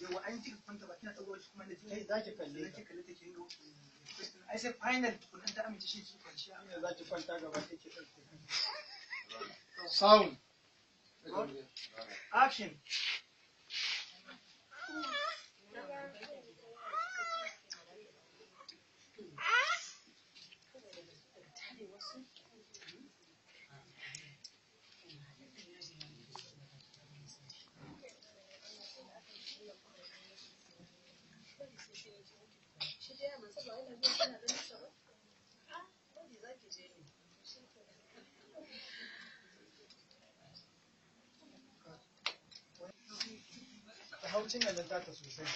Yawa an kika kwanta ba kina dago shi kuma da Kai za ki kalle ki kalle ta ki ringa. Ai sai final tukun an ta amince shi ki kwanciya. Ta za ki kwanta gaba ɗaya ki ɗauke. Sound. Action. Ta hau cinyar nan taka sosai.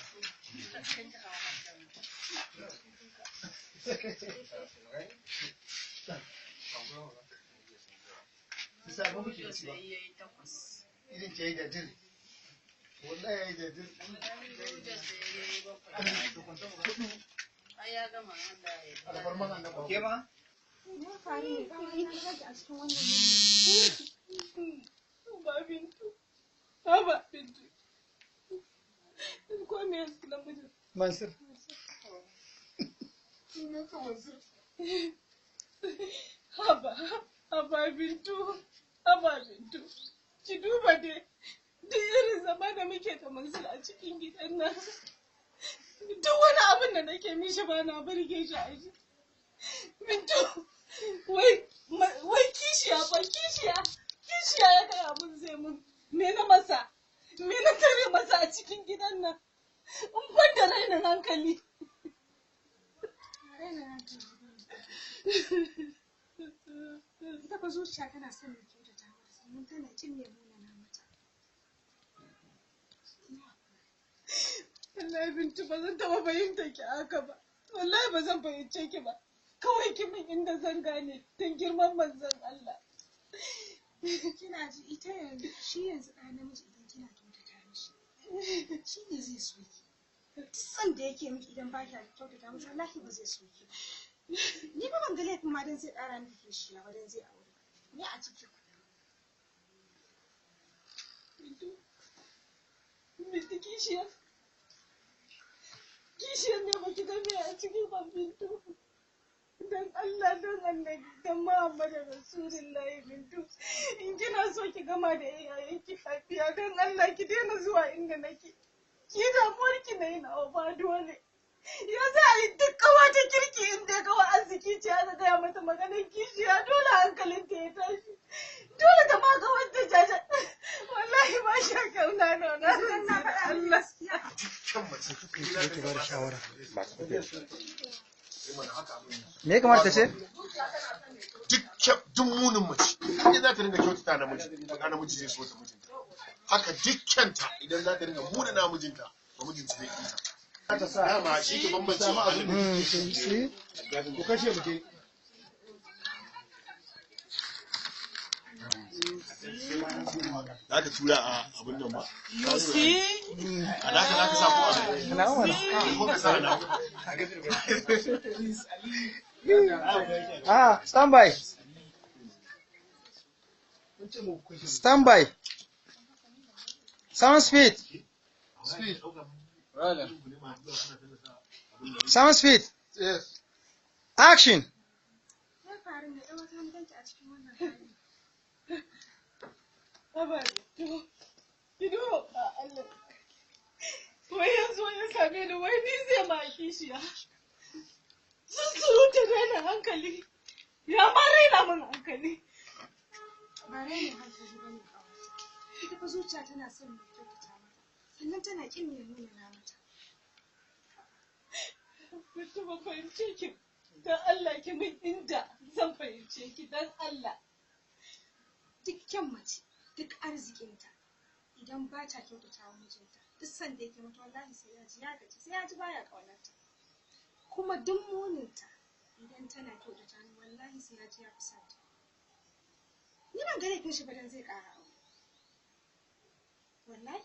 Bisa ba muke ci ba. Irin ke yi da dil. Wallahi ya yi da dil. Alfarman annabi. Ke ma? Me ya faru ne? Ba wani na ganki a cikin wannan yanayi. Ba Bintu. Ba Bintu. Ko me sunan mijin? Mansur. Sunansa Mansur. Haba, haba Bintu, haba Bintu. Ki duba dai, duk irin zama da muke da Mansur a cikin gidan nan. Duk wani abin da nake mishi ba na burge shi a shi. Bintu, wai, wai kishiya fa kishiya, kishiya ya kai abin zai mun. Me na masa? Me na tare masa a cikin gidan nan? In ban da rainin hankali. Ba rainin hankali ba ne. Ita fa zuciya tana son mai kyautata mata sannan tana ƙin mai munana mata. Wallahi Bintu ba zan taɓa fahimtar ki haka ba. Wallahi ba zan fahimce ki ba. Kawai ki min inda zan gane don girman manzon Allah. Kina ji ita yanzu shi yanzu ɗa namiji idan kina kyautata mishi shi ne zai so ki. Duk son da yake miki idan ba kya kyautata mishi wallahi ba zai so ki ba. Ni ba ban ga laifin ma dan zai ƙara miki kishiya ba dan zai aure. Ni a ciki. Bintu, Bintu kishiya. Kishiyar ne ba ki ga me a ciki ba Bintu. Dan Allah dan Annabi dan Muhammadu Rasulullahi Bintu. In kina so ki gama da iyayenki lafiya dan Allah ki daina zuwa inda nake. Ki damuwar ki na yin abu ba dole. Ya za a yi duk kawa ta kirki in dai kawa arziki ce aka gaya mata maganar kishiya dole hankalinta ya tashi. Dole ta ma kawar ta jaja. Wallahi ba sha kauna na na Idan na faɗa miki Allah. gaskiya. Kyan mace. Ki ba da shawara. Me ya kamata ta ce? Duk munin mace in za ta ringa kyautata namiji, to ɗa namiji zai so ta mijinta. Haka dukkanta idan za ta ringa munana mijinta, to mijinta zai ƙi ta. Ta sa. Dama shi ke bambance Samu abin da Mm, kike so. see? Ku kashe mu je. Za ka tura a abin nan ba. You see? A naka za ka sa ko a Ina wani? ko ka sa a naka. Ah, stand by. Mun ce mu kashe. Stand by. Sound speed. Speed. Rala. Sound speed. Yes. Action. Me ya faru ne? Ɗan wata na ganki a cikin wannan hali. Haba Bintu. Ki duba ba Allah. Wai yanzu ya same ni wai ni zai ma kishiya. Sun surutu raina hankali. Ya ma raina min hankali. Ba rainin hankali ba ne ƙawata. Ita fa zuciya tana son mai kyautata mata sannan tana ƙin mai munana mata. Bintu ba fahimce ki. Dan Allah ki min inda zan fahimce ki dan Allah. Duk kyan mace, duk arzikinta idan ba ta kyautata wa mijinta duk son da yake mata wallahi sai ya ji ya gaji sai ya ji baya ƙaunarta. Kuma duk muninta idan tana kyautata ni wallahi sai ya ji ya fi son ta. Ni ban ga laifin shi ba dan zai ƙara aure. Wallahi.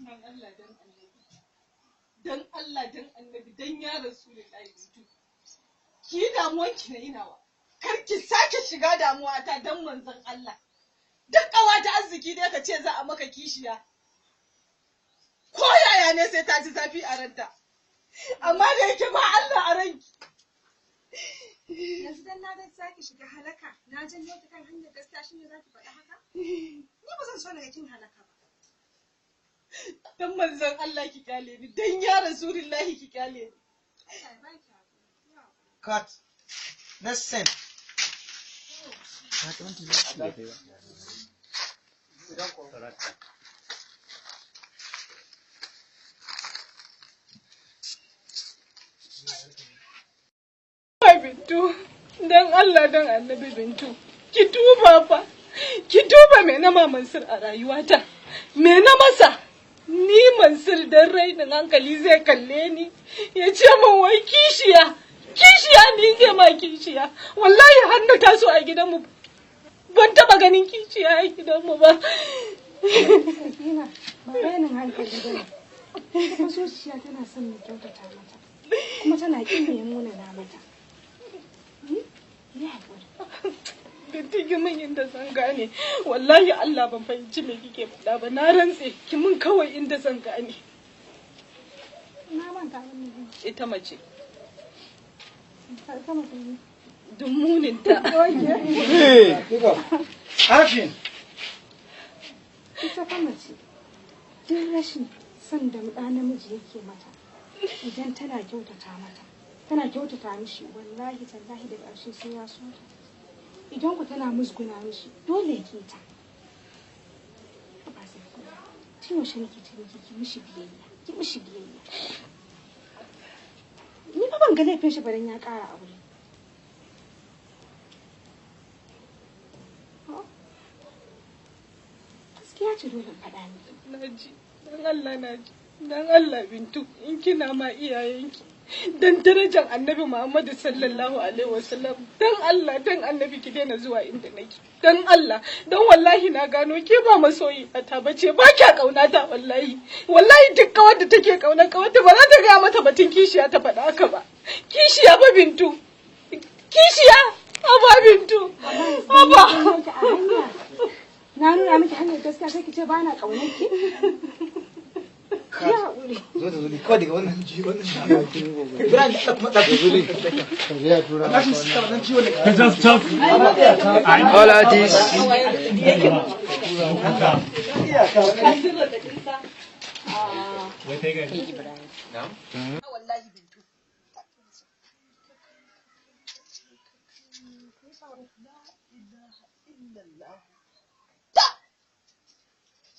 Dan Allah dan Annabi. Dan Allah dan Annabi dan ya Rasulullahi Bintu. Ki damuwar ki na yi nawa. Kar ki sake shiga damuwa ta dan manzon Allah. Duk ƙawa ta arziki dai ka ce za a maka kishiya. Ko yaya ne sai ta ji zafi a ranta. Amma da yake ba Allah a ranki. Yanzu dan na ga zaki shiga halaka, na janyo ta kan hanyar gaskiya shine zaki faɗi haka? Ni ba zan so na ga kin halaka ba. Dan manzon Allah ki kyale ni, dan ya Rasulullahi ki kyale ni. Allah ya baki hakuri. Cut. Next scene. Bintu, dan Allah dan Annabi Bintu, ki duba fa, ki duba me na ma Mansur a rayuwata, me na masa. Ni Mansur dan rainin hankali zai kalle ni, ya ce min wai kishiya, kishiya ni zai ma kishiya. Wallahi har na taso a gidanmu, ban taba ganin kishiya a gidanmu ba. Sakina, ba rainin hankali ba ne. Kuma zuciya tana son mai kyautata mata, kuma tana ƙin mai munana mata. Yi haƙuri. Bintu ki min inda zan gane, wallahi Allah ban fahimci me kike faɗa ba, na rantse ki min kawai inda zan gane. Na manta abin da zan Ita mace, ce. Sama da ni. duk muninta. Hey, pick up. Action. Ita fa mace, duk rashin son da ɗa namiji yake mata, idan tana kyautata mata, tana kyautata mishi, wallahi tallahi da ƙarshe sai ya so ta. Idan ku tana musguna mishi, dole ya ƙi ta. Ba Sakina, tun yaushe nake ce miki ki mishi biyayya, ki mishi biyayya. Ni fa ban ga laifin shi ba dan ya ƙara aure. Gaskiya ce dole in faɗa miki. Naji, dan Allah naji, dan Allah Bintu, in kina ma iyayenki, dan darajar Annabi Muhammadu sallallahu alaihi wasallam, dan Allah, dan Annabi ki daina zuwa inda nake. Dan Allah, dan wallahi na gano ke ba masoyi ta bace, ba kya kaunata wallahi. Wallahi duk kawar da take kauna kawarta ba za ta gaya mata batun kishiya ta faɗa haka ba. Kishiya ba Bintu. Kishiya, haba Bintu. Haba. Na nuna miki hanyar gaskiya sai ki ce ba na ƙaunar ki. Ya haƙuri. Zo da zuli kawai daga wannan ji wannan Ibrahim da Allah kuma da zuli. Ya tura Kashin suka wannan ciwon da Just stop. All artists. Wallahi Bintu.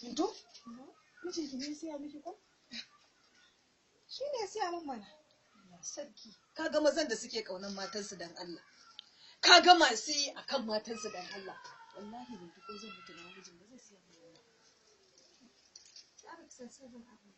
Bintu? Mijinki ne ya siya miki ko? Shi ne ya siya min mana. Sarki, ka ga mazan da suke kaunan matansu dan Allah. Ka ga masu yi akan matansu dan Allah. Wallahi Bintu ko zan mutu na mijin ba zai siya min wannan. Ya ba ki san sirrin abu.